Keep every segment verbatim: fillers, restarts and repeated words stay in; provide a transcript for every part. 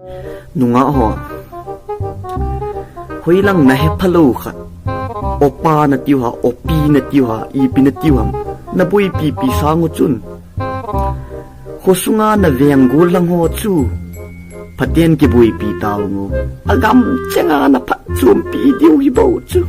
Nungah ho, hoilang nahe phalou khat, opa natiu ham, opi natiu ham, ipi natiu ham, naboipi pi sang u chun, khosunga naveng gol lang ho chu phaten kiboipi tauvin, agam chenga naphatchompi diu hi bou chu.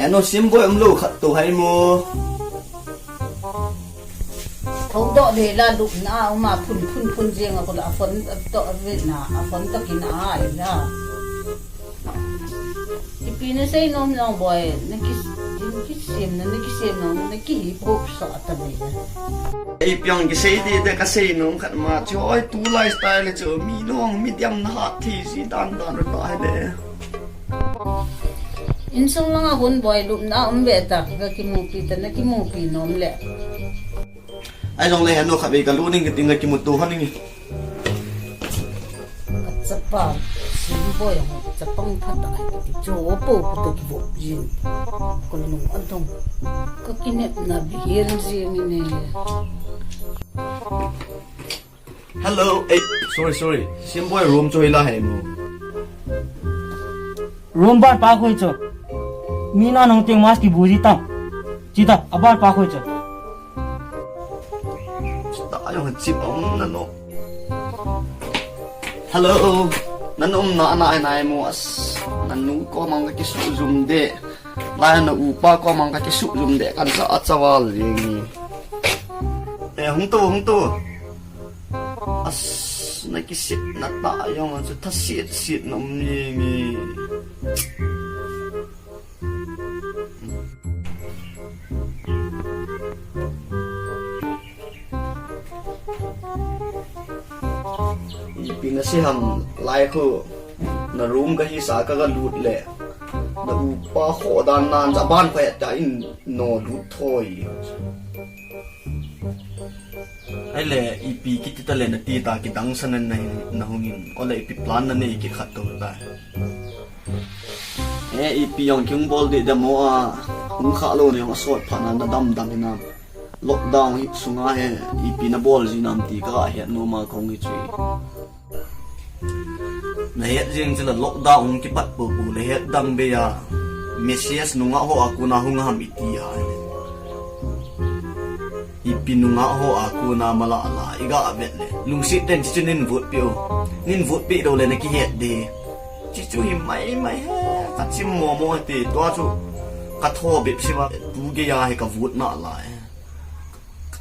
Henu, Simboi umlou khat tou hai mo. Thoudoh le la lupna a um a phun phun phun jeng a, kula a phone toh a vetna, a phone toh kin a ai la. Ipi nasei nom nang boi, naki, nakisem na, nakisem na, nakihip hop sa ta ve. Ipi ang kisei ding, ding kasei nom khat ma, chu oi tu lifestyle chu, mi nung, mi diam na hat thi si dan dan ru ta hai le. Insung langa hun boi lupna um ve ta, kakimupi ta, nakimupi nom le. Ahi jongle henu khat vei kalut ning kati, kakimuto hon ning. Kachapa, Simboi ho, chapang phatah ahi kati, chu opo pu toh kivop jin. Kolung adong. Kakinepna bihel jing ine. Hello, eh, sorry, sorry. Simboi room chu hoila hai mo. Room bar pa khoi chu. Mi na nung ting mas kibu ji tang. Chi ta, a bar pa khoi chu. Ta ayong chip ang na no. Hello. Nanu um na na na mo as. Nanu ko mang kakisu jum de. Lai na upa ko mang kakisu jum de. Kan sa achaval jing. Eh, hung tu, hung tu. As, nakisipna tah jong chu thasiet siet na um jenge. Ipi nasei ham lai khu, na room kahi sa ka, kalut le. Na upa khoh dan nan ja ban khoh ta in no lut thoi. Ahile, ipi kiti ta le nati ta, kidang sa na na, na hung in. Ole ipi plan nanei kit khat tou ta. Eh, ipi jong kibol ding dam mo a, hung kha lou na jong asot phat na, na dam dam hinam. Lockdown hi sunga hi, ipi nabol ji nam ti kahet nom a kahung hi chu. Nahet jeng chu la lockdown hung kipat popo le het dang bei a message nungah ho a kona hung ham iti a. Ipi nungah ho a kona mala la iga vet le. Lungset ten chu nin votpi u. Nin votpi lou le nakihet ding. Chuchu hi mai mai he. Kachim momo ti tua chu. Katho bep siva tu gei a hi kavot na lai.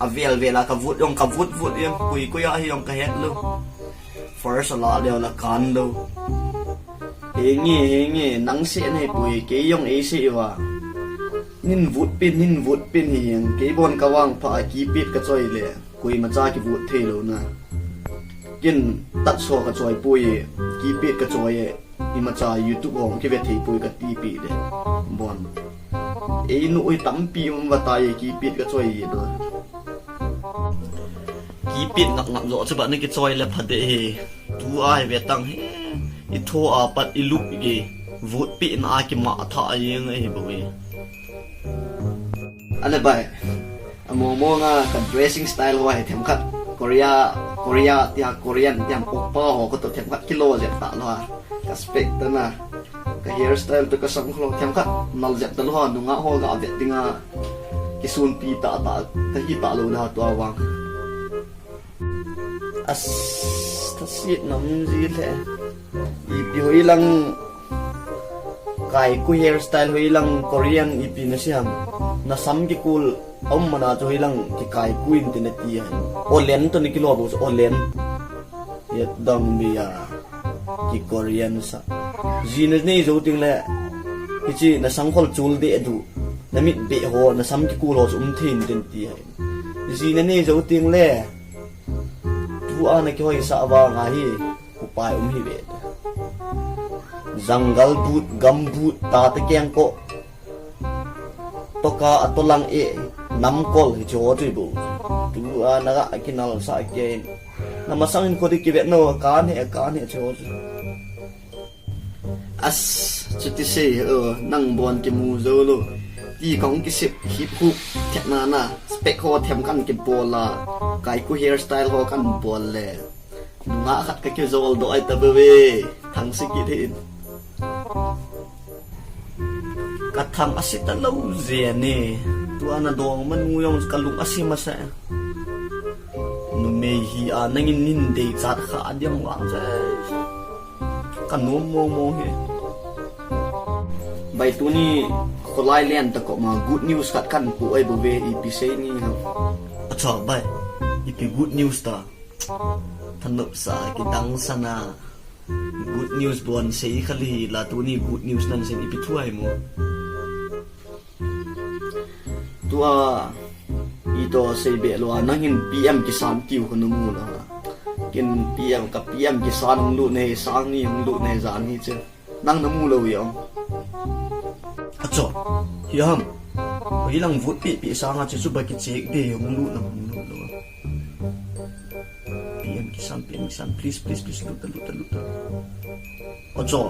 Avel vel a kavot jong kavot vot jong, koi koi a hi jong kahet lou. First ala leo la kan lou. Henge, henge, nang sei nei poi, kei jong eisei uva. Nin votpi, nin votpi hi jeng, kei bon kavangpha a keypad kachoi le, koimacha kivot thei lou na. Ken touch ho kachoi poi, keypad kachoi e. Imacha YouTube hong kive thei poi kati pi de. Bon. Einu oi tampi um vata e keypad kachoi e do. Keypad ngap ngap jo chu ba ni kichoi le pha de he. Tu a he ve tang he. I tho a pat i lup ge. Votpi na a kima tha a jeng a he bo e. Ale bai. Amo mo nga ka dressing style ho hi themkhat Korea, Korea tia Korean tia oppa ho ko to themkhat kilo jep ta lou a. Ka spec ta na. Ka hairstyle to ka sam kho themkhat nal jep ta lou a, nungah ho ga vet dinga kisunpi ta ta, ka hi ta lou na to a vang. As, thasiet nam ji le. Ipi hoilang kaiku hairstyle hoilang Korean ipi nasei ham. Na sam kikul aum mana chu hoilang kikaiku in ti nati a. Olen to ni kilo bo chu olen. Yet dang bi a. Ki Korean sa. Ji nanei jou ting le. Hichi na sangkhol chul de du. Na mit be ho, na sam kikul ho chu um thei in ti a. Ji nanei jou ting le. Tu a na kihoisah vang a hi, u Pai um hi ve. Jungle boot, gum boot, tate kengkoh. Toka atolang e, namkol hi chu chu bu. Tua naga kinal sa ke. Namasang in kodi kivet no, kan he, kan he chu chu. As, chuti sei, oh, nang bon kimu jou lou. Ti kong kisip hip hop, thep na na, spec ho them kan kibol a, kaiku hairstyle ho kan bol le. Nungah khat ka kijol doh ai ta bou ve. Thang si kit hin. Ka thang asi ta lou je ni. Tua na dong manu jong ka lung asi masa. Numei hi a nangin nin dei chat kha a diam vang je. Ka nom mong mong hi. Bai tuni kholai len ta ko ma good news khat kan pu ai bou ve ipi sei ni ha. Acha bai. Ipi good news ta. Thanop sa kidang sana. Good news bon sei khali la tuni good news nan sei ipi thu ai mo. Tua, ito sei be lou a, nangin P M Kisan tiu ko namu lou a. Kin P M ka P M Kisan hung lut ne, sang ni hung lut ne, jan ni che. Nang namu lou yo. Acho, hi ham. Hi lang vote pe pe sang a che chu ba kichek de hung lut na hung lut lou a. P M Kisan, P M Kisan, please, please, please, lut ta, lut ta, lut ta. Acho,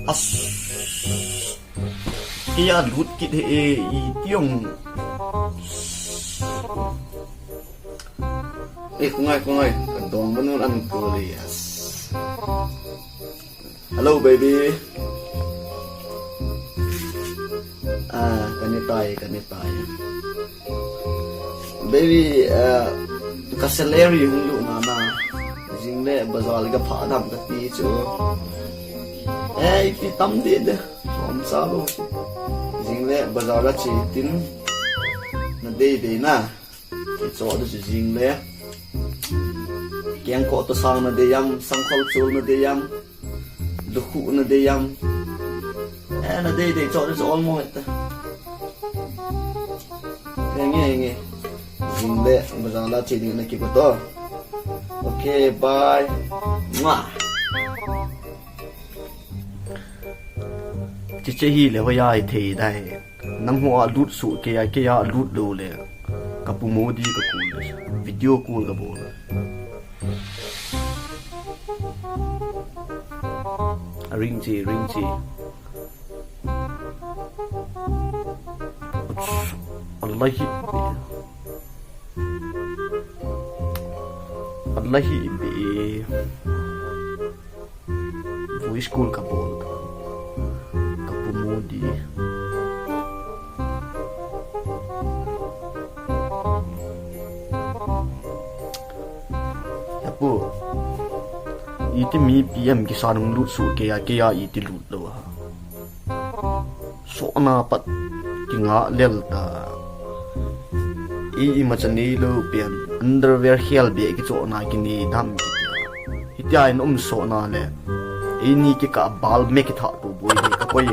as. Kei a lut kit he e, i tiong. Eh, khongai, khongai. Ka dong manun an ko le, yes. Hello, baby. Ah, kani tai, kani tai. Baby, ah, ka salary hung lut na na. Jing le bazar le ka pha dam ka ti chu. Eh, ipi tam de de. Som sa lo. Jing le bazar la che tin. Na dei dei na. Ki cho de chu jing le. Kengkoh to sang na dei yam, sangkhol chul na dei yam. Lukhuh na dei yam. Eh, na dei dei cho de chu all mo ta. Henge, henge. Jing le, bazar la che ding na ki ko to. Okay, bye. Mwah. Chiche hi le hoya i thei dai. Nang ho a lut su ke a ke a lut lou le. Ka pu Modi ka call le. Video call ka bol. A ring chi, ring chi. Allah hi. Allah hi be. Voice call ka bol. Ka pu Modi. He pu. Iti mi P M Kisan hung lut su ke a ke a iti lut lou ha. Sohna pat kinga lel ta. I imacha nei lou pen underwear khel be kichohna kinei dam kiti. Hitia in um sohna le. Eini kikah bal me kitha tu boi hi ka koi.